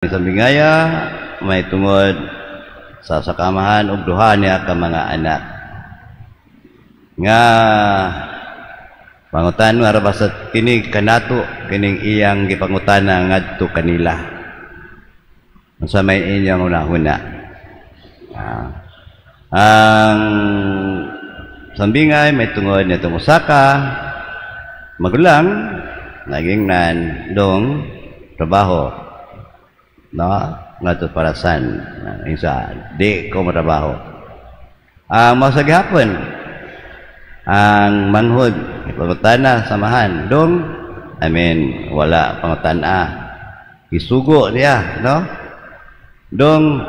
Sa bingaya may tungod sa kamahan ug duha niya ka mga anak nga pangutan ra ba sa kini kanato kining iyang gipangutana ngadto kanila, unsa may inyong hunahuna? Ang sambingay may tungod nitong usa ka magulang nagingnan, "Dong, trabaho no ngadto parasan." Isa, "Di ko matrabaho." Ang mao sa gihapon ang manghod, ipangutana samahan, "Dong," I mean, wala pangutana, isugo niya, no, "Dong,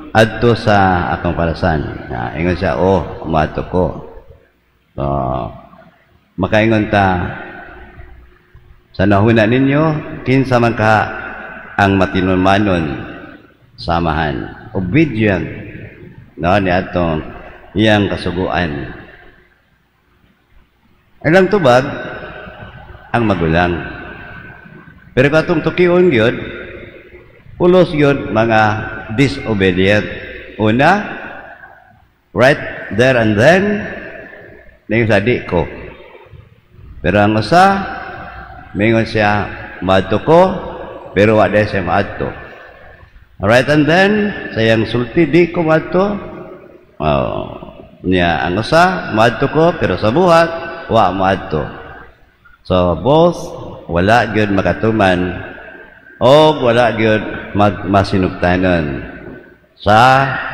adto sa akong parasan." Ingon siya, "Oh, moadto ko." So makaingon ta sa nahuna ninyo, kinsa man ka ang matinumanon samahan, obedient no ni atong iyang kasuguan? Ilang tubag ang magulang. Pero katong tukion gyud, pulos gyud mga disobedient. Una, right there and then, ningon sa, "Di ko." Pero ang usa, mingon siya, "Maadto ko," pero wa siya maadto. Right and then, sa iyang sulti, "Di ko maadto." Oh, niya ang usa, "Maadto ko," pero sa buhat, wa maadto. So both wala gyud makatuman o wala gyud masinugtanon sa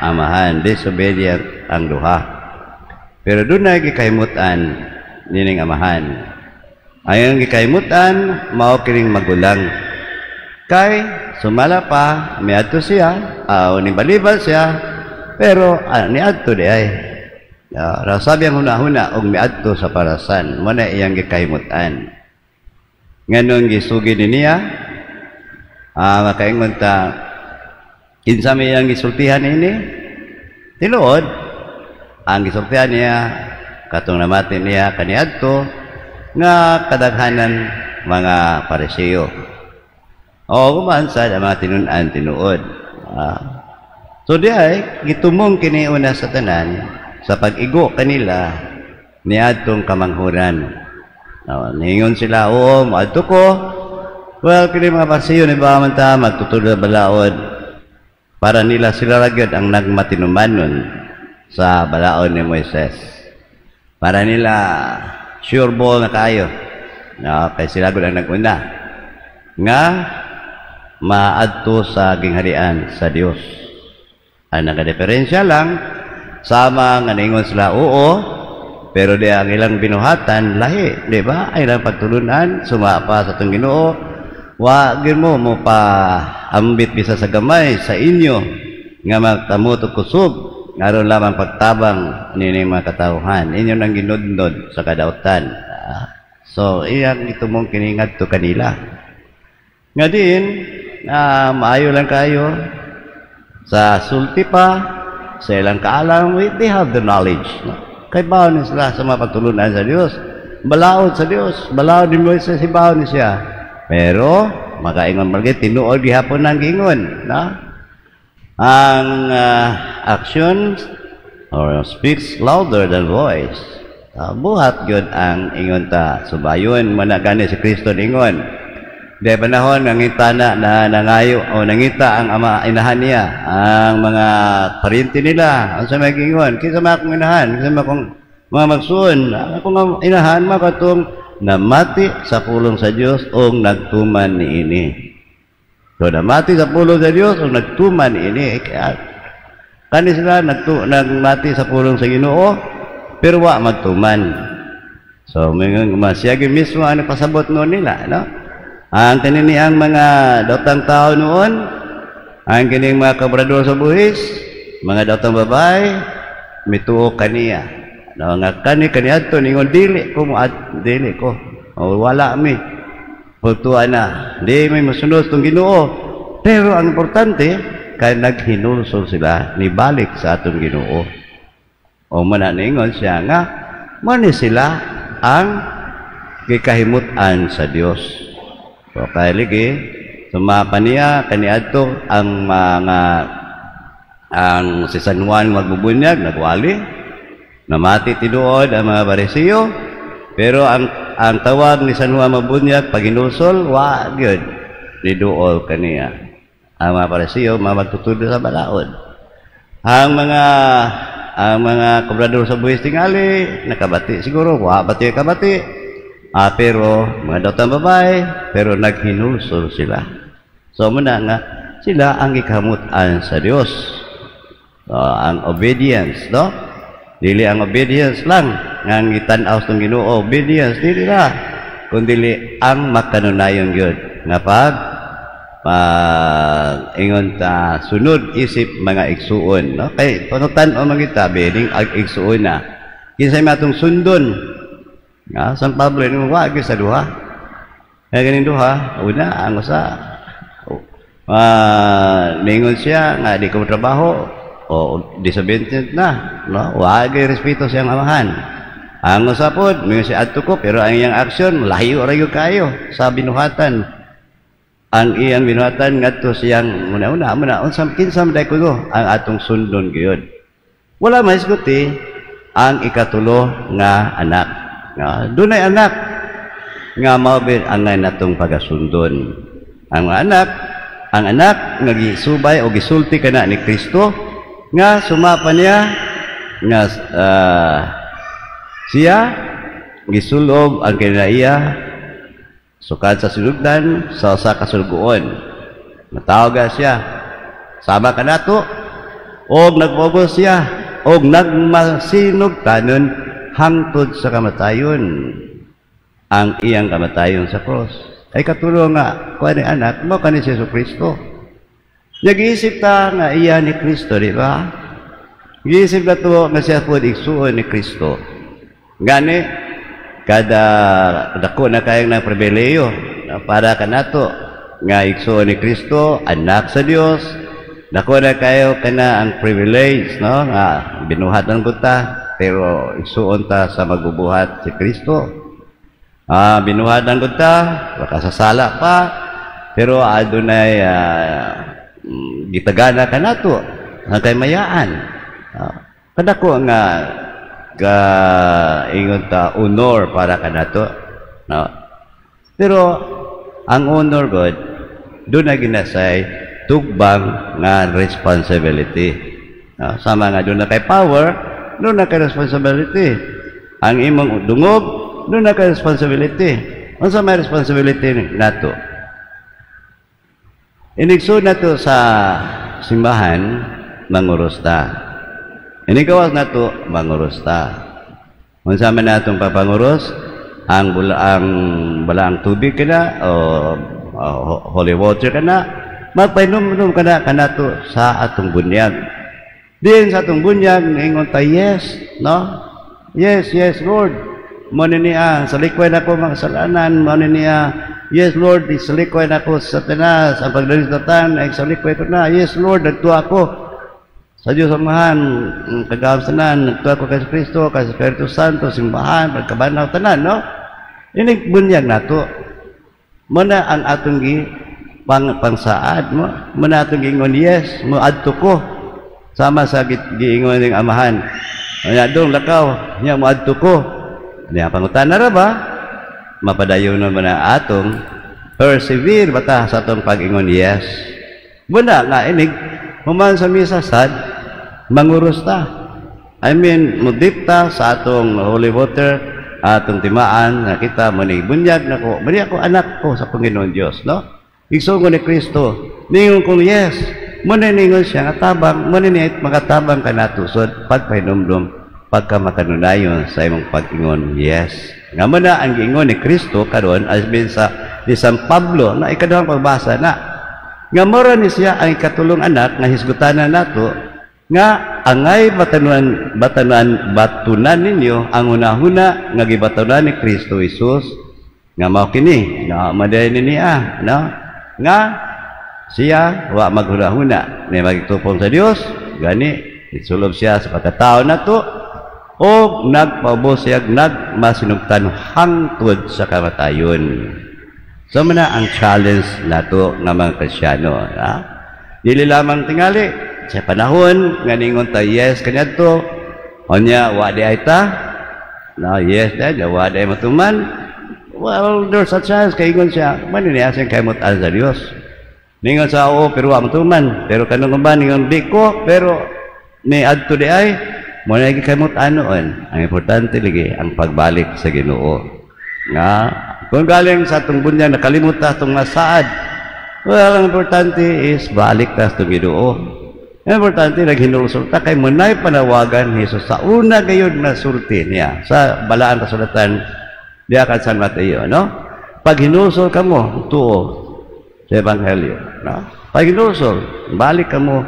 amahan. Disobedient ang duha. Pero dunay gikahimutan nining amahan. Ayon gikahimutan mao kining magulang. Kay sumala pa miadto siya, nibalibal siya, pero niadto di ay. Sabi ang huna-huna og miadto sa parasan, mo na iyang gikahimutan. Nganong gisugi ni niya, makaingon ta, kinsa may iyang gisultihan ini? Tinuod, ang gisultihan niya, katong namati niya kaniadto, nga kadaghanan mga Pariseo. O kuman sa mga tinun-an tinuod. So di ay gitumong kini una sa tanan sa pag-igo kanila niadtong kamanghuran. Ningon sila, "Oo, moadto ko." Well, kini mga Pariseo ni ba man ta magtutudlo balaod, para nila sila ra gyud ang nagmatinumanon sa balaod ni Moises. Para nila sure ball na kayo. No, kay sila gud ang nag-una nga maadto sa gingharian sa Dios. Ang nagadiferensya lang, sama nga ningon sila oo, pero di ang ilang binuhatan lahi, di ba? Ang ilang pagtulunan sumapa sa atong Ginoo, wa gyud mo mo pa ambit bisa sa gamay sa inyo nga magkamot og kusog ngaron lamang pagtabang nining mga katawhan inyo nang ginudnod sa kadautan. So iyang gitumong kini ngadto kanila nga din maayo lang kayo sa sulti pa sa ilang kaalam. They have the knowledge, no? Kay baon ni sila sa mga pagtulunan sa Dios, balaod sa Dios, balaod ni Moises, hibaon ni siya, pero makaingon malagi tinuod gihapon ang giingon, no? Ang actions or speaks louder than voice. Buhat gyud ang ingon ta subayon man na. Gani si Kristo ingon di panahon nangita na, na nangayo o nangita ang ama inahan niya, ang mga paryente nila, ang sa may gingon, "Kinsa man akong inahan? Kinsa man akong mga magsuon? Akong inahan mao katong namati sa pulong sa Dios ug nagtuman niini." So namati sa pulong sa Dios ug nagtuman niini. Kaya kani sila nagmati sa pulong sa Ginoo pero wa magtuman. So siya mismo ang nagpasabot noon nila, no? Ang kanini ang mga dotang tao noon, ang kining mga kabrador sa buhis, mga dotang babae, mituo kaniya. No, nga kani kaniadto ningon, "Dili ko mo, dili ko. O, wala mi. Pagtuwa na, di may masunod tong Ginoo." Pero ang importante, kay naghinulsol sila, nibalik sa atong Ginoo. O man ningon siya nga, mani sila ang gikahimutan sa Dios. So kay ligi, Sumapa niya kaniadto ang mga ang si San Juan magbubunyag nagwali, namati tinuod ang mga Pariseo, pero ang tawag ni San Juan mabunyag paghinulsol, wa gyud niduol kaniya. Ang mga Pariseo mga magtutudlo sa balaod. Ang mga kobrador sa buwis tingali nakabati siguro, wa bati kabati. Pero mga dawtang babae, pero naghinulsol sila. So muna nga sila ang gikahamut-an sa Dios. So, ang obedience, no? Dili ang obedience lang nga ang gitan-aw sa Ginoo, obedience dili ra. Kundi ang makanunayon gyud nga pag pag ingon ta sunod isip mga igsuon, no? Kay pangutan-on man kita bining ag igsuon na. Kinsay may atong sundon? Nga San Pablo ni wa gyud sa duha. Kaya ganing duha, una ang usa, ningon siya nga di ko trabaho o disobedient na, no? Wa gyud respeto siyang amahan. Ang usa pod, ningon siya adto ko, pero ang iyang aksyon layo ra gyud kayo sa binuhatan. Ang iyang binuhatan ngadto siyang muna-una muna unsa kinsa man kuno ang atong sundon gyud. Wala mahisguti ang ikatulo nga anak. Nga dunay anak nga mao ang natong pagasundon. Ang anak nga gisubay o gisulti kana ni Kristo nga sumapa niya nga siya gisulob ang kinaiya sukad sa sinugdan sa usa ka sulugoon. Natawag siya sama kanato og nagpugos siya og nagmasinugtanon hangtod sa kamatayon, ang iyang kamatayon sa cross. Ay katulo nga kuan ni anak mo kani si Jesu Kristo. Nag-iisip ta nga iya ni Kristo, di ba? Giisip na to nga siya po igsuon ni Kristo. Gani kada dako na kayong ng pribileyo na para kanato nga igsuon ni Kristo, anak sa Dios. Dako na kayo kana ang privilege, no? Nga binuhatan ko ta, pero igsuon ta sa magbubuhat si Kristo. Binuhatan ko ta, baka sa sala pa, pero adunay gitagana kanato ang kaymayaan. Kadako nga ka ingon ta honor para kanato, no? Pero ang honor God doon na ginasay tugbang nga responsibility. No? Sama nga doon na kay power, doon na kay responsibility. Ang imong dungog, doon na kay responsibility. Unsa may responsibility nato? Inigsood nato sa simbahan, manguros ta. Inigawas nato, manguros ta. Unsa man natong papanguros, ang bulaang balaang tubig kana o holy water kana, magpainom-inom kana kanato sa atong bunyag. Diin sa atong bunyag ningon ta, "Yes," no? "Yes, yes, Lord. Mo ni niya, salikway na ko mga kasalanan, mo ni niya. Yes, Lord, isalikway na ko sa Satanas, ang pagdalis sa tan, ay salikway ko na. Yes, Lord, nagtuwa ako sa Diyos Amahan, kagahom tanan, nagtuwa ko kay Kristo, kay Espiritu Santo, simbahan, pagkabanaw tanan," no? Ini bunyag nato. Muna ang atong gi pangsaad mo, muna atong giingon, "Yes, mo adto ko." Sama sa giingon ning amahan. Nya dong lakaw, nya mo adto ko. Nya pangutana ra ba? Mapadayon naman ang atong persevere bata sa atong pag-ingon yes. Muna nga inig human sa misa sad manguros ta. I mean, mudip ta sa atong holy water, atong timaan na kita muni bunyag na ko, muni ako anak ko sa Panginoon Dios, no? Igsoon ko ni Kristo. Ningon kong yes. Muna ningon siya nga tabang, muna ni makatabang ka natusod pagpahinumdum pagka makanunayon sa imong pag-ingon yes. Nga muna ang giingon ni Kristo karon as bin sa ni San Pablo na ikaduhang pagbasa na nga mora ni siya ang ikatulong anak nga hisgutanan nato nga angay batanuan batanuan batunan ninyo ang hunahuna nga gibatunan ni Kristo Jesus nga mao kini na maday ni niya, no? Nga siya wa maghunahuna ni magtupong sa Dios, gani isulob siya sa pagkatao nato o nagpaubos siya nagmasinugtan hangtod sa kamatayon. So mao na ang challenge nato nga mga Kristyano. Ha? Dili lamang tingali sa panahon nga ningon ta yes kaniadto, unya wa diay ta, no, yes dahil wa diay matuman. Well, there's a chance kay ingon siya, man niya siyang kalimutan sa Dios. Ningon sa oo pero wa matuman, pero kanang uban ningon di ko pero ni adto diay mao na kalimutan noon. Ang importante lagi ang pagbalik sa Ginoo. Nga kung galing sa atong bunyag nakalimot ta atong masaad, well, ang importante is balik ta sa atong Ginoo. Ang importante naghinulsol ta kay munay panawagan ni Jesus sa una gayud na sulti niya sa balaan kasulatan diya kan San Mateo, no? Pag hinulsol kamo, tuo sa ebanghelyo, no? Pag hinulsol, balik kamo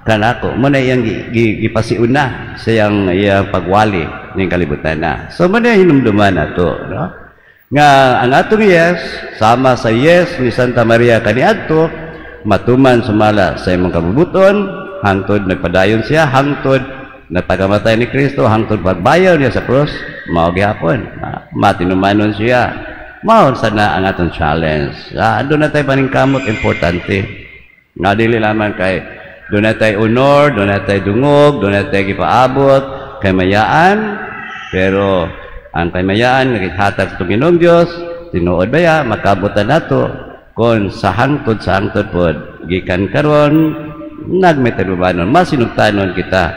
kanako. Mao na iyang gipasiuna sa iyang pagwali ning kalibutan na. So mao na hinumduman nato, no? Nga ang atong yes sama sa yes ni Santa Maria kaniadto, matuman sumala sa imong kabubuton hangtod nagpadayon siya, hangtod nagpagamatay ni Kristo, hangtod pagbayaw niya sa krus, mao gihapon matinumanon siya. Mao sana ang atong challenge. Doon na tayo paningkamot. Importante nga dili lamang kay doon na tayo honor, doon na tayo dungog, doon na tayo gipaabot kaymayaan, pero ang kaymayaan nga gihatag sa Ginoong Dios, tinuod baya makabutan nato kung sa hangtod pod gikan karon nagmitinubanon, masinugtanon kita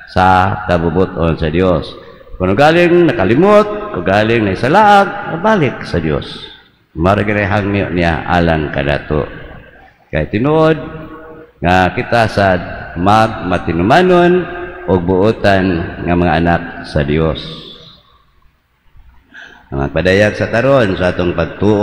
sa kabubuton sa Dios. Kung galing nakalimot, kung galing naisalaag, balik sa Dios. Maragay hangyo niya alang kanato. Kay tinuod nga kita sa magmatinumanon og buotan nga mga anak sa Dios. Ang magpadayag sa karon sa atong pagtuo.